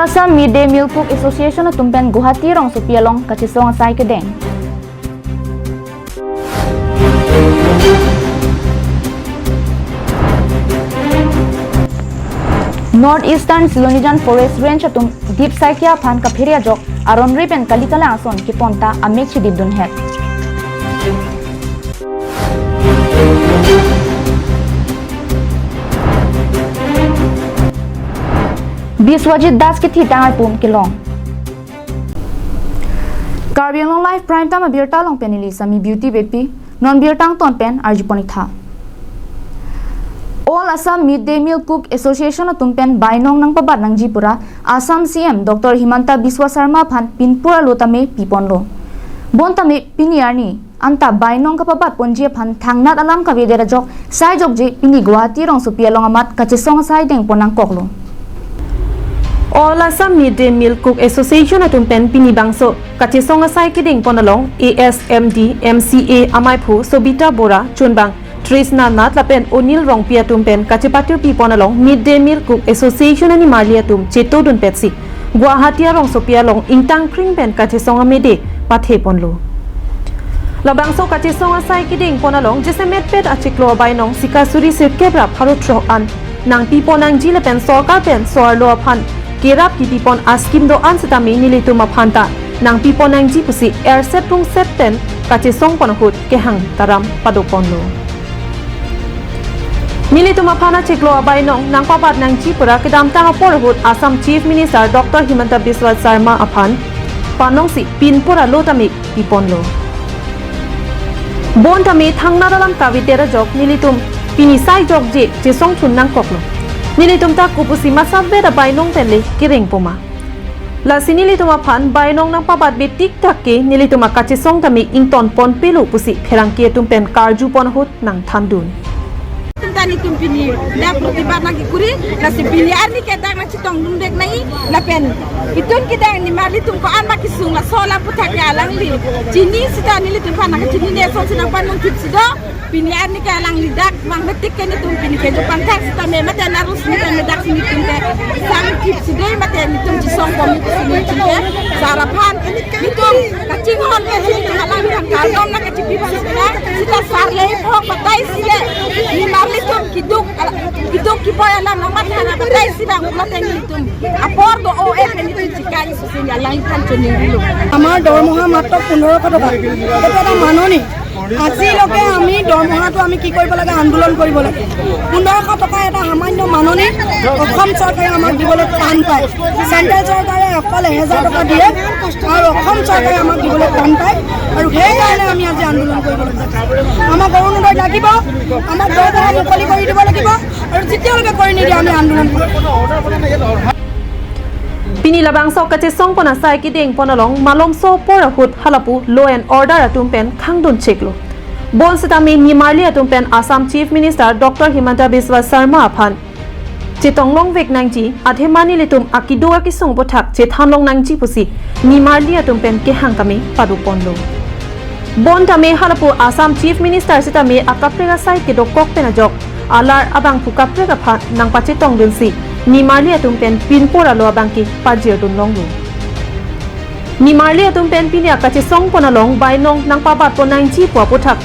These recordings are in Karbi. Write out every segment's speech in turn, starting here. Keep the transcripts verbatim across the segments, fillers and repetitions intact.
Assam Mid Day Meal Cook Association atum pen Guwahati rongsopi along kachesong asai kedeng. North Eastern Silonijan Forest Range atum Dipsaikia aphan kaphere ajok aron re pen kali kalang ason kepon ta amek chedipdun het. Biswajit Das kethi tang arpum kelong. Karbi Anglong Live Prime Time abirta along pen neli Sami Beauty Beypi, non birta angton pen arjupon ik tha. All Assam Mid Day Meal Cook Association atum pen bainong nangpabat nangji pura Assam C M Doctor Himanta Biswa Sarma aphan pinpur alo tame piponlo. Bontame pini arni anta bainong kapabat ponji aphan thangnat alam kavedet ajok sai jokje pini Guwahati rongsopi along amat kachesong asai dengpon nangkoklo. All Assam Mid Day Meal Cook Association atum pen pini bangso kachesong asai kedengpon along A S M D M C A amaiphu Sobita Bora, chunbang Trisna Nath lapen Onil Rongpi atum pen kachepatir pipon along Mid Day Meal Cook Association animarli atum chetodun petsi Guwahati arongsopi along ingtang kring pen kachesong amede patheponlo. Labangso kachesong asai kedengpon along jasemet pet achiklo abainong sikasuri sirkep ra pharo throk an nangpipon nangji lapen sorkar pen so-arlo aphan kerap kipipon askim do-an setame nelitum aphan ta nangpipon nangji pusi erset rungset pen kachesongpon ahut kehang taram padoponlo. Nelitum aphan achiklo abainong nangpabat nangji pura kedamtang apor ahut Assam Chief Minister Doctor Himanta Biswa Sarma aphan panongsi pinpur alo tame piponlo. Bontame thangnat alam kavedet ajok nelitum pini sai jokje chesongthun nangkoklo. Nelitum ta kopusi masapvet abainong penle kerengpo ma. Lasi nelitum aphan bainong nangpabatbe tiktak ke nelitum akachesong tame ingtonpon pelo pusi pherangke atum pen karjupon ahut nangthandun. Tun ta nelitum pini dak protibad nangkekuri, lasi pini arni ke dak nangchetongdun dek nai, lapen itum kedang nimarlitum ko-an ma kesung laso alam aputhak ke alangli chini seta nelitum aphan nangchinine ason si nangpandun thipsi do. Pini arni ke alangli dak vangvetik ke nelitum pini ke jo pangthang setame mate narus nelitum dak si nelitum ke sangthipsi do mate nelitum chesongpon nelitum ke sar aphan nelitum kachinghon ke si nelitum alangphan kardom nangkachipi bang seta seta sar le phok batai sile nimarlitum keduk keduk kepoi alam nangmatha batai si bang mate nelitum apor do-o-e pen nelitum chikai susi alangphan choningrilo. আমাৰ দৰমহা মাত্ৰ পোন্ধৰশ টকা। এইটো এটা মাননি। আজিলৈকে আমি দৰমহাটো আমি কি কৰিব লাগে? আন্দোলন কৰিব লাগে। পোন্ধৰশ টকা এটা সামান্য মাননি অসম চৰকাৰে আমাক দিবলৈ টান পায়। চেণ্ট্ৰেল চৰকাৰে অকল এহেজাৰ টকা দিয়ে আৰু অসম চৰকাৰে আমাক দিবলৈ টান পায় আৰু সেইকাৰণে আমি আজি আন্দোলন কৰিব লাগে। আমাক অৰুণোদয় লাগিব, আমাক দৰমহা মুকলি কৰি দিব লাগিব আৰু যেতিয়ালৈকে কৰি নিদিয়ে আমি আন্দোলন কৰিম। Pini labangso kachesongpon asai kedengpon along malomso apor ahut halapu law and order atum pen khangdun cheklo. Bonsetame nimarli atum pen Assam Chief Minister Doctor Himanta Biswa Sarma aphan chetong longvek nangji, athema nelitum akeduk akesung aputhak chethan long nangji pusi nimarli atum pen kehang tame padoponlo. Bontame halapu Assam Chief Minister setame akaprek asai kedokok pen ajok alar abangphu kaprek aphan nangpachetongdunsi nimarli atum pen pinpur alo abangke pajirdun longlo. Nimarli atum pen pini akachesongpon along bainong nangpabatpon nangji pu aputhak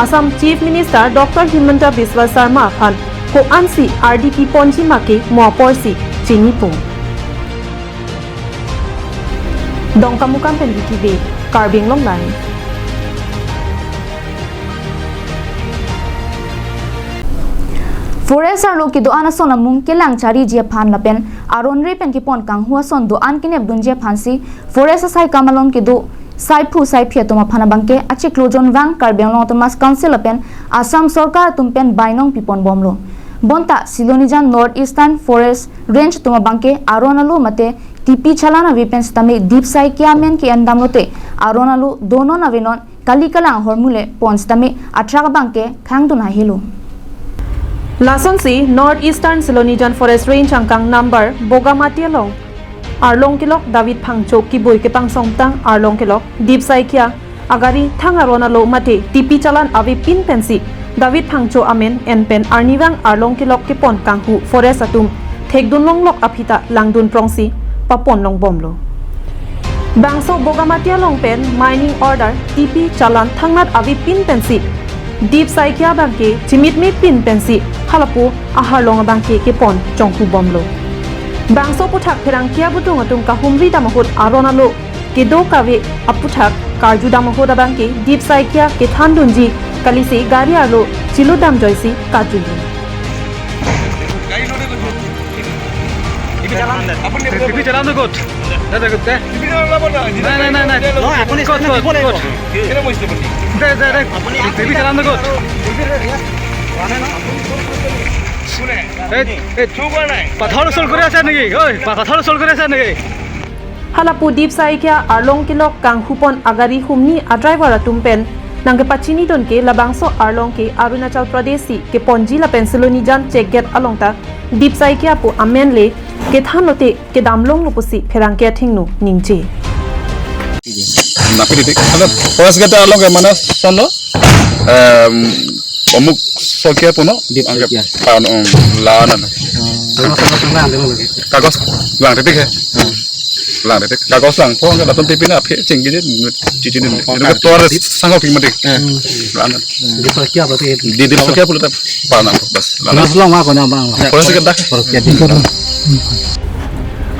Assam Chief Minister Doctor Himanta Biswa Sarma aphan ko-ansi ardi piponji ma ke mo aporsi chinipo. Dongkamukam pen B T V, Karbi Anglong Live. Forest arlo kedo-an ason amung kelang chariji aphan lapen aron re pen kepon kanghu ason do-an kenepdunji aphansi forest asai kam along kedo saiphu saiphi atum aphan abangke achiklo jonvang Karbi Anglong Autonomous Council lapen Assam sorkar atum pen bainong piponbomlo. Bonta Silonijan North Eastern Forest Range atum abangke aron alo mate T P Chalan ave pen setame Dipsaikia amen ke-endam lote aron alo donon avenon kali kalang ahormu le pon setame atrak abangke khangdun hahelo. Lasonsi North Eastern Silonijan Forest Range angkang number Bogamati along arlong kelok David Phangcho kiboi kepangsongtang arlong kelok Dipsaikia agari thang aron alo mate T P Chalan avepin pensi David Phangcho amen en pen arnivang arlong kelok kepon kanghu forest atum thekdun longlok aphi ta langdun prongsi papon longbomlo. Bangso Bogamati along pen mining order, T P challan thangnat avepin pensi Deep Saikia abangke chimitmepin pensi halapu aharlong abangke kepon chongkubomlo. Bangso aphuthak pherangke abudung atum kahumri dam ahut aron alo kedo kave aphuthak karju dam ahut abangke Deep Saikia kethandunji kalisi gari arlo chiludam joisi karjuji. TV চালান তো ক'ত? নাই, নাই, নাই, নাই। নহয়, আপুনি ক'ত, ক'ত, ক'ত? দে, দে, দে। টিভি চালান তো ক'ত? এই, এই, পাথৰ চুৰ কৰি আছে নেকি? ঐ, পাথৰ চুৰ কৰি আছে নেকি? Halapu Deep Saikia arlong kelok kanghupon agari humni adriver atum pen nangkepachinidun ke labangso arlong ke Arunachal Pradesh si keponji lapen Silonijan check gate along ta Deep Saikia pu amen le kethan lote kedam longlo pusi pherangke athengno ningje. Napi titik. Ada forest gate along ke mana sono? Em, Omuk Sokia puno. Deep Saikia. Angke pan, um, lanan. Oh, sono sono lang dulu lagi. Kagos lang titik he. Hmm. Lang titik. Kagos lang. Po angke latum T P na aphi chingki je, chichi din. Oh, ini kan. Ketua res sangkau king mati. Hmm. Lanan. Deep Saikia berarti. Di Deep Saikia pulo ta pan, bas. Lanan. Mas long ako na bang. Forest gate dah. Forest gate.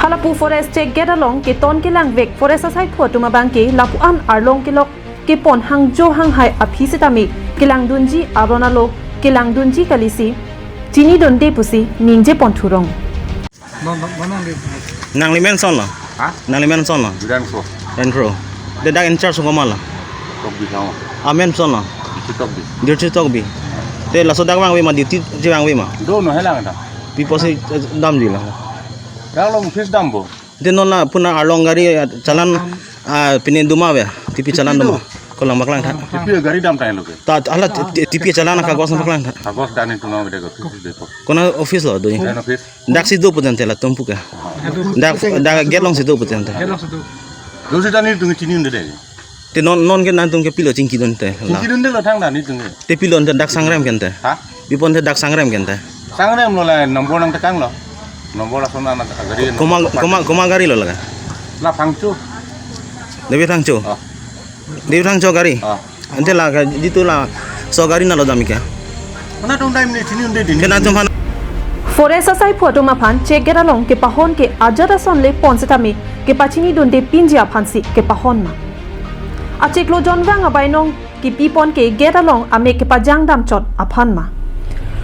Halapu forest check gate along keton kelangvek forest asaiphu atum abangke lapu-an arlong kelok kepon hangjo hanghai aphi sitame kelangdunji aron alo kelangdunji kalisi chinidunde pusi ningje pon thurong. Nangli men sono? Ha? Nangli men sono? Biran ko. Ren Kro. Te dak in charge ko mala? Tokbi sama. Amen sono? Dirchu Tokbi. Dirchu Tokbi. Te laso dak vangve ma, duty je vangve ma? Do no helang ta. Pi apotsi, eh, damji la? Dak along office dampo. Te non la puna arlong gari, ah, challan, ah, pine doma ave, T P challan doma. Ko lang paklang tha. T P gari dam tanglo ke. Ta, hala T-, T-, T P challan kagos paklang tha. Kagos dan itu nang de ko, office de ko. Kona office lo do. Dan office. Dak si do puten te latum pu ke. Dak, dak gate along si do puten te. Gate along si do. Do si dan itu chinidunde. Te non, non ke nangtum ke pilo chingkidun te la? Chingkidunde lo thang dan itu ke. Te pilo te dak sangrem ke te? Ha? Pi apot te dak sangrem ke te? Sangrem lo la number nangtekanglo. Number lason anak gari. Koma, koma, koma gari lo la? La Phangcho. Devi Phangcho? Oh. Devi Phangcho gari? Oh. Ante la ka jitu laso gari nalo dam ke? Mana tong time ni chinidunde din. Ke nangtum aphan. Forest asaiphu atum aphan check gate along kepahon ke ajat ason le pon sitame kepachinidunde pinji aphansi kepahon ma. Achiklo jonvang abainong kipipon ke gate along amek kepajang damchot aphan ma.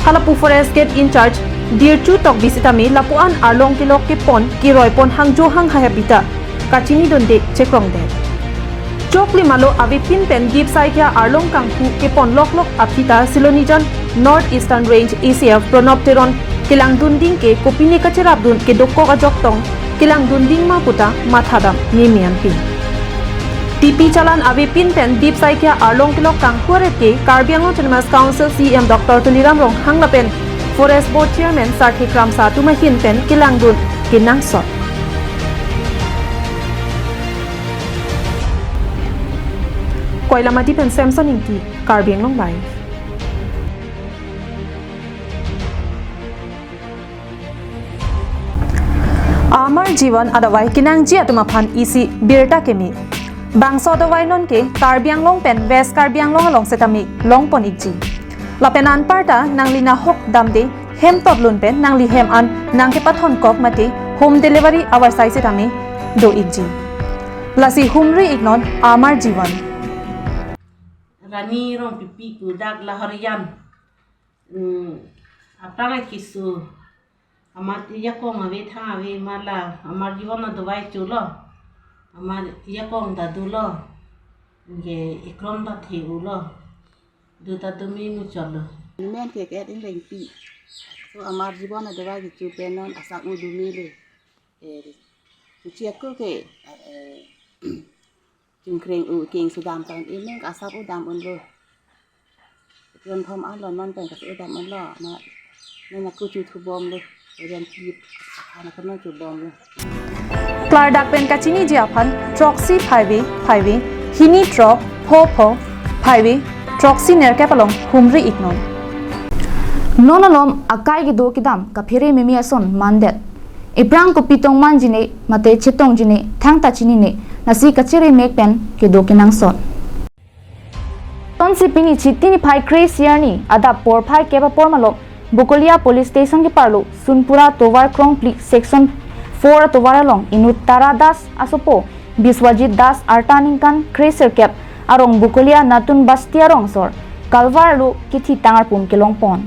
Halapu forest gate in charge Dirchu Tokbi sitame lapu-an arlong kelok kepon keroipon hangjo hanghai aphi ta kachinidunde chekrongdet. Choklim alo avepin pen Deep Saikia arlong kanghu kepon loklok aphi ta Silonijan North Eastern Range A C F Pranab Teron kelangdunding ke kopine kacherapdun kedokok ajok tong kelangdunding ma puta mathadam mimi anpin. T P challan avepin pen Deep Saikia arlong kelok kanghu aret ke Karbi Anglong Autonomous Council C E M Doctor Tuliram Ronghang lapen Forest Board Chairman Sarthe Kramsa atum ahin pen kelangdun kenangsot. Koilamati pen Samson Ingti, Karbi Anglong Live. Amar Jivan adavai kenangji atum aphan isi birta keme. Bangso adavai non ke Karbi Anglong pen West Karbi Anglong along setame longpon ikji. Lapen anparta nangli nahok damde hem totlun pen nangli hem an nangkepathon kok mate home delivery avarsai setame do ikji. Lasi humri iknon Amar Jivan. Rani Rongpipi pu dak la Harijan. Hmm, aphrang keso. Amat ajakong ave thang ave ma la, Amar Jivan adavai cholo. Amar ajakong ta dolo. Anke ekrom ta the-ulo. Do ta do me muchotlo. Amen ke ke in lengpi. So Amar Jivan adavai kecho pen non asap un do mele. Eh, kecho ako ke, eh, chingkreng u king sudam tan, amen ke asap un dam unlo. Jon thom alo non pen ke asap un dam unlo. Na, na na kuchu thubomlo. Jon tip. Ana kono chubomlo. Klardak pen kachiniji aphan throksi phaive phaive, hini throk pho pho phaive, throksi nerkep along humri iknon. Non alom akai kedo kedam kaphere meme ason mandet. Ephrang kopi tongmanji ne mate chetongji ne thangta chinine, lasi kachere mek pen kedo kenangsot. Tonsi pini Chiti niphai kre-isi arni adap porphai kep apor malom Bokolia Police Station keparlo Sunpura tovar krongphli section four atovar along inut Tara Das asopo Biswajit Das arta ningkan kre-sirkep arong Bokolia Natun Basti arongsor kalvar lo kethitang arpum kelongpon.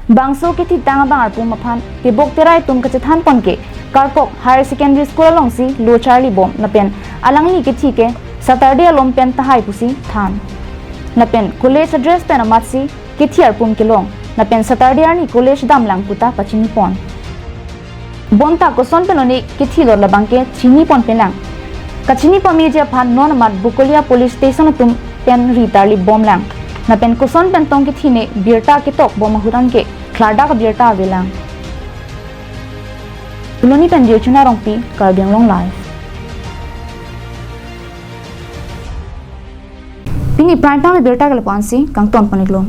Bangso kethitang abang arpum aphan tebok terai atum kachethanpon ke Karkok Higher Secondary School alongsi lo charlibom lapen alangli kethi ke Saturday alom pen tahai pusi than. Lapen college adress pen amatsi kethi arpum kelong lapen Saturday arni college damlang puta pachinipon. Bonta koson pen lo ne kethilo labang ke chinipon penang. Kachini pameji aphan non amat Bokolia Police Station atum pen ri tarlibomlang. Lapen koson pen tong kethi ne birta ketokbom ahut anke klardak abirta avelang. Phuloni pen Jirchuna Rongpi, Karbi Anglong Live. Pini prime time abirta ke lapu-ansi kangtonpon iklo.